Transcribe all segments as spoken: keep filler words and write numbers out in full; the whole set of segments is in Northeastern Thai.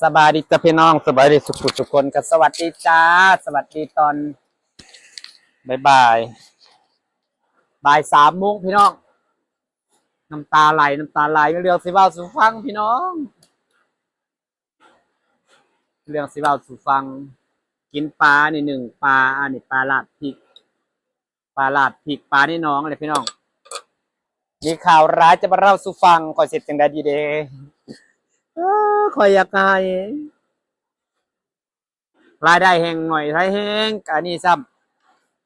สบายดีจ้ะพี่น้อง สบายดีสุขุสุคน ก็สวัสดีจ้า สวัสดีตอนบ่ายๆ บ่ายสามโมงพี่น้อง น้ำตาไหล น้ำตาไหล มีเรื่องสิเว้าสู่ฟังพี่น้อง เรื่องสิเว้าสู่ฟัง กินปลานี่หนึ่ง ปลา อันนี้ปลาลาดพริก ปลาลาดพริก ปลาในหนองเลยพี่น้อง มีข่าวร้ายจะมาเล่าสู่ฟัง ข้อยสิเฮ็ดจั่งใดดีเด้ เออ ข้อยอยากอาย รายได้แฮ่งน้อย รายแฮ่ง อันนี้ซ้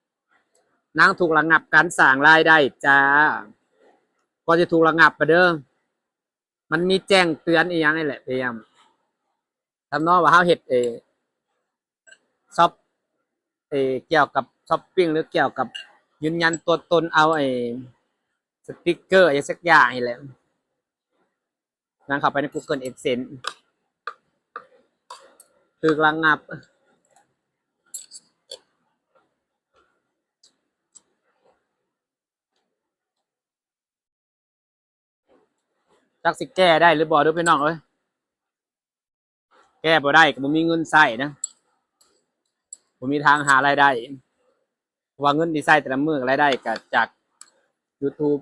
ำ นางถูกระงับการสร้างรายได้จ้า ก็จะถูกระงับไปเด้อ มันมีแจ้งเตือนอีหยังนี่แหละ พยายาม ทำนองว่าเฮาเฮ็ด เออ ช็อป เออ เกี่ยวกับช็อปปิ้ง หรือเกี่ยวกับยืนยันตัวตน เอาไอ้สติกเกอร์อะไรสักอย่างนี่แหละ นั่งเข้าไปใน Google AdSense ถูกระงับ จักสิแก้ได้หรือบ่เด้อพี่น้องเอ้ย แก้บ่ได้ก็บ่มีเงินใช้นะ บ่มีทางหารายได้ เพราะว่าเงินที่ใช้แต่ละมื้อ รายได้ก็จาก YouTube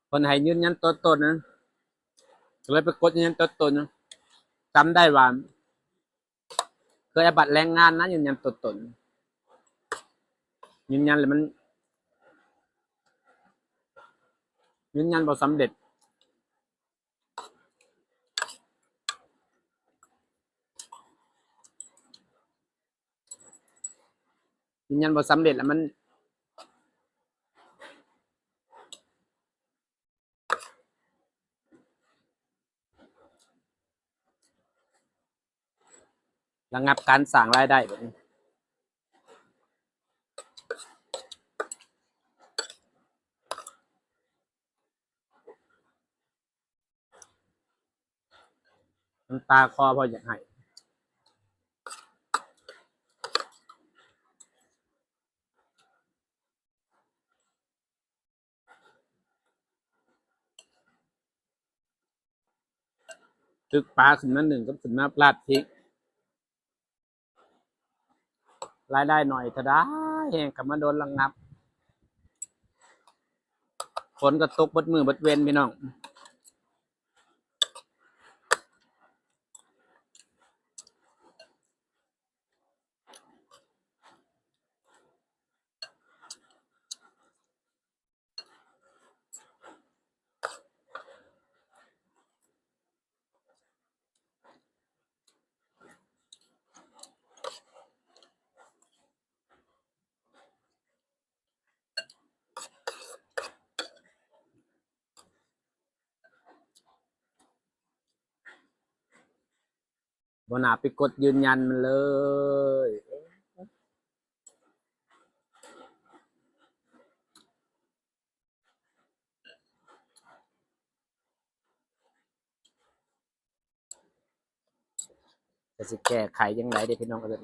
เพิ่นให้ยืนยันตัวตนนะ ก็เลยไปกดยืนยันตัวตนนะ จำได้ว่า เคยเอาบัตรแรงงานนะ ยืนยันตัวตน ยืนยันแล้วมัน ยืนยันบ่สำเร็จ ยืนยันบ่สำเร็จแล้วมัน ระงับการสร้างรายได้แบบนี้ น้ำตาคลอเพราะอยากให้ ตึกปลาขึ้นมาหนึ่งก็ขึ้นมาปลาดพริก รายได้หน่อยเท่าใดแฮ่งก็มาโดนระงับ ฝนก็ตกเบิดมื้อเบิดเว็นพี่น้อง บ่น่าไปกดยืนยันมันเลย จะสิแก้ไขยังไงเด้พี่น้องเอ้ย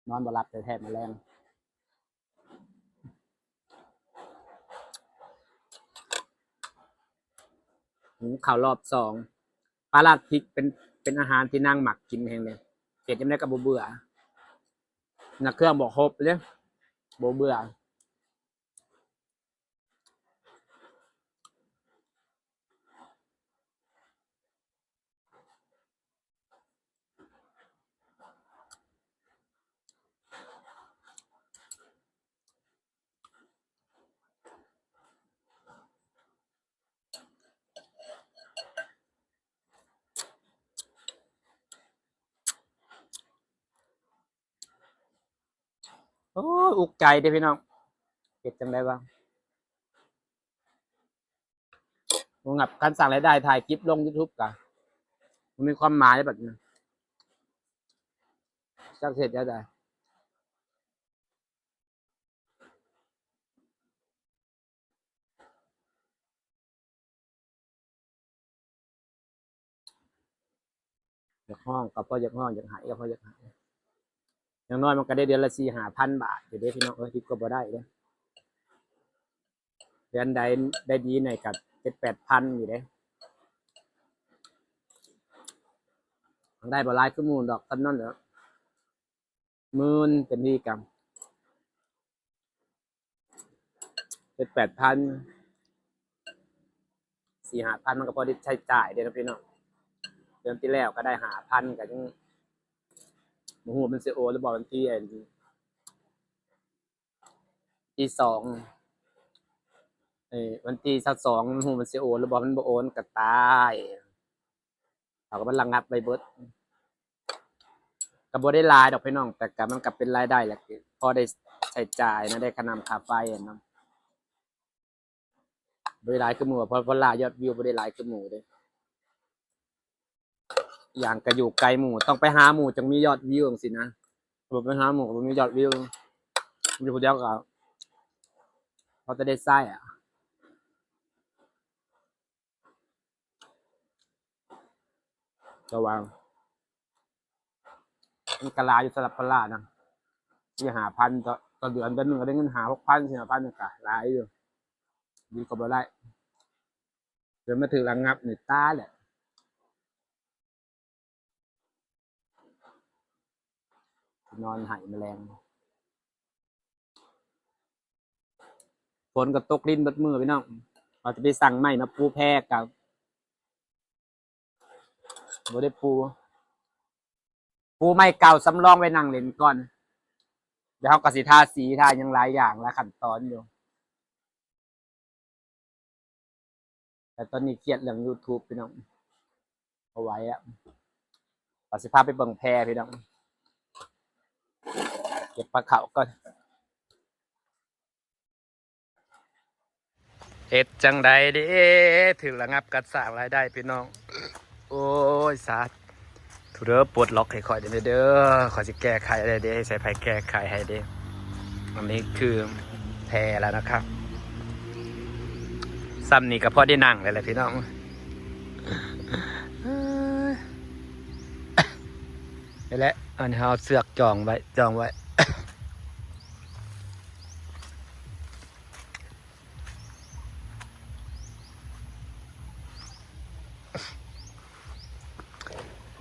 นอนบ่หลับแท้ๆ มาแลง หุงข้าวรอบสอง ปลาราดพริกเป็น เป็นอาหารที่นางมักกินแฮงเลย เฮ็ดจั่งใดก็บ่เบื่อ นักเครื่องบอกครบเลย บ่เบื่อ โอ้ย อุกใจเด้อพี่น้อง เฮ็ดจั่งใดวะ งับ คันสร้างรายได้ถ่ายคลิปลงยูทูบกะ มันมีความหมายแบบนี้ จักเฮ็ดจั่งใด อยากฮ้องก็พออยากฮ้อง อยากไห้ก็พออยากไห้ อย่างน้อยมันก็ได้เดือนละสี่ห้าพันบาทอยู่เด้พี่น้องเอ้ย ผิดก็บ่ได้เด้ เดือนใดได้ดีหน่อยก็เจ็ดแปดพันอยู่เด้ ได้บ่หลายคือหมู่ดอก ส่ำนั้นแหละ หมื่นเต็มที่กะ เจ็ดแปดพัน สี่ห้าพัน มันก็พอได้ใช้จ่ายเด้เนาะพี่น้อง เดือนที่แล้วก็ได้ห้าพัน ก็ยังบ่ฮู้มันสิโอนหรือบ่ วันที่ อันที่สอง เอ้ย วันที่ซาวสอง บ่ฮู้มันสิโอนหรือบ่ มันบ่โอนก็ตาย เขาก็มันระงับไว้เบิด ก็บ่ได้หลายดอกพี่น้อง แต่ก็มันก็เป็นรายได้แหละ พอได้ใช้จ่ายนะ ได้ค่าน้ำค่าไฟอะเนาะ บ่ได้หลายคือหมู่ เพราะ เพราะล่ายอดวิวบ่ได้หลายคือหมู่เด้ อย่างก็อยู่ไกลหมู่ ต้องไปหาหมู่จั่งมียอดวิวจั่งซี้นะ บ่ไปหาหมู่ก็บ่มียอดวิว อยู่ผู้เดียวก็พอจะได้ใช้อะ ระวัง มันก็หลายอยู่สำหรับพอลล่านะ สี่ห้าพัน ต่อ ต่อเดือน เดือนหนึ่งก็ได้เงินห้าหกพัน สี่ห้าพัน มันก็หลายอยู่ ดีกว่าบ่ได้ เดี๋ยวมาถือระงับนี่ตายแหละ นอนไห้แมลง ฝนก็ตกรินเบิดมื้อพี่น้อง ว่าสิไปสั่งไม้มาปูแพก็บ่ได้ปู ปูไม้เก่าสำรองไว้นั่งเล่นก่อน เดี๋ยวเฮาก็สิทาสีทาหยังหลายอย่างหลายขั้นตอนอยู่ แต่ตอนนี้เครียดเรื่องยูทูบพี่น้อง บ่ไหวอะ ว่าสิพาไปเบิ่งแพพี่น้อง เก็บปลาเก๋าก่อน เฮ็ดจั่งใดเด้ ถืกระงับการสร้างรายได้พี่น้อง โอ้ย สาธุเด้อ ปลดล็อกให้ข้อยเด้อ เด้อ ข้อยสิแก้ไขได้เด้ ใส่ไผแก้ไขให้เด้ อันนี้คือแพแล้วนะครับ ส่ำนี้ก็พอได้นั่งแล้วแหละพี่น้อง นี่แหละ อันนี้เฮาเอาเสือกจ่องไว้ จ่องไว้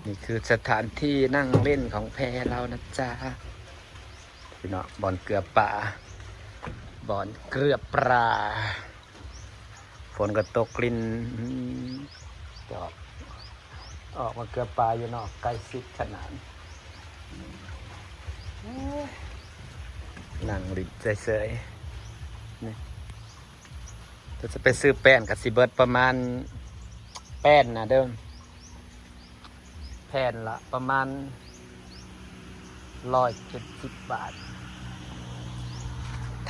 นี่คือสถานที่นั่งเล่นของแพเรานะจ๊ะ พี่น้อง บ่อนเกือปลา บ่อนเกือปลา ฝนก็ตกริน อืม ดอก ออกมาเกือปลาอยู่นอก ใกล้ชิดขนาด นั่งรินเฉยๆ นี่ ถ้าจะไปซื้อแป้นก็สิเบิดประมาณ แป้นนะเด้อ แผ่นละประมาณร้อยเจ็ดสิบบาท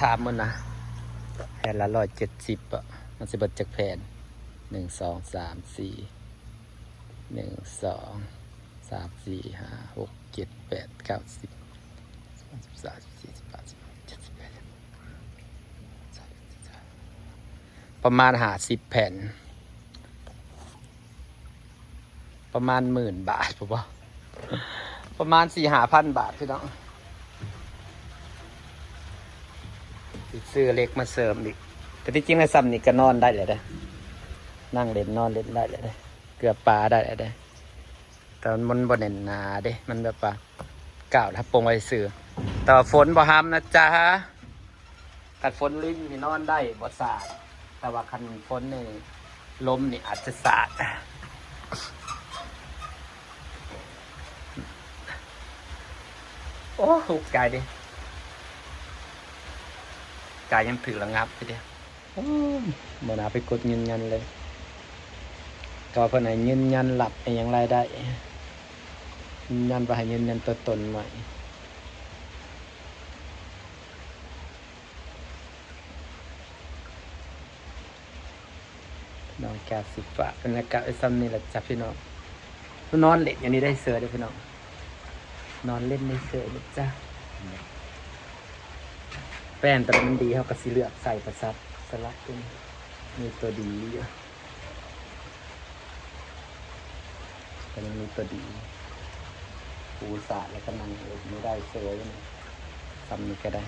ถามมันนะ แผ่นละร้อยเจ็ดสิบอะ มันสิเบิดจักแผ่น หนึ่ง สอง สาม สี่ หนึ่ง สอง สาม สี่ ห้า หก เจ็ด แปด เก้า สิบ สิบเอ็ด สิบสอง สิบสาม สิบสี่ สิบห้า สิบหก สิบเจ็ด สิบแปด ประมาณห้าสิบแผ่น ประมาณหมื่นบาท ผมว่า ประมาณสี่ห้าพันบาทพี่น้อง สิซื้อเหล็กมาเสริมอีก แต่ที่จริงแล้วส่ำนี้ก็นอนได้เลยเด้ นั่งเล่นนอนเล่นได้เลยเด้ เกือปลาได้เลยเด้ แต่มันบ่แน่นหนาเด้ มันแบบว่า กาวทับปงไว้ซื่อ แต่ว่าฝนบ่ห้ามนะจ๊ะ คันฝนรินนี่นอนได้บ่สาด แต่ว่าคันฝนนี่ลมนี่อาจจะสาด โอ้ อุกใจเด้ ใจยังถืกระงับอยู่เด้ โอ้ย บ่น่าไปกดยืนยันเลย ก็เพิ่นให้ยืนยันรับอิหยังรายได้ ยืนยันว่าให้ยืนยันตัวตนใหม่ น้องกาสิฝากบรรยากาศไว้ซ้ำนี่ละจ้ะพี่น้อง นอนเล่นอย่างนี้ได้เซอร์เด้อพี่น้อง นอนเล่นได้เซอร์นะจ๊ะ แป้นแต่ละมันดีเขาก็สิเลือกใส่ประสัดสลักตัวนี้มีตัวดีอยู่ แต่มันมีตัวดีปูสาดแล้วก็นั่งเล่นไม่ได้เซอร์อยู่นี่ซ้ำนี่ก็ได้